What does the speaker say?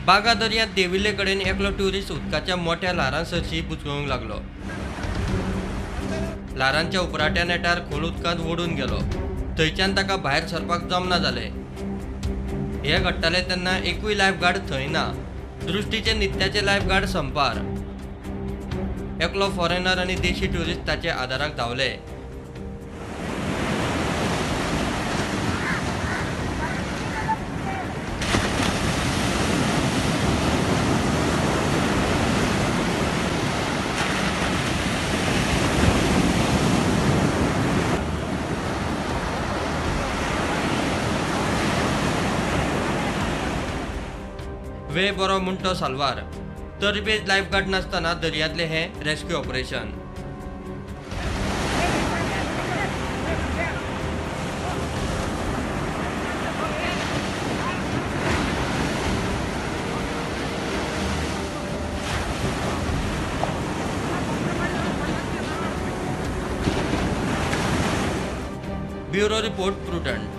बागा दर्यांत देंविल्ले कडेन एकलो ट्युरिस्ट उदकाच्या मोठ्या ल्हारां सरशी बुचकळूंक लागलो. ल्हारांच्या उपराट्या नेटार खोल उदकांत ओडून गेलो. थंयच्यान ताका भायर सरपाक जमना जालें. हें घडटालें तेन्ना एकूय लायफगार्ड थंय ना. दृश्टीचे नित्याचे लायफगार्ड संपार. एकलो फॉरेनर आनी देशी ट्युरिस्ट ताचे आदाराक धांवले. वे बरो म्हूण तो साल्वार. तरबेज लायफगार्ड नासतना दर्यांतलें हें rescue operation. Bureau report, Prudent.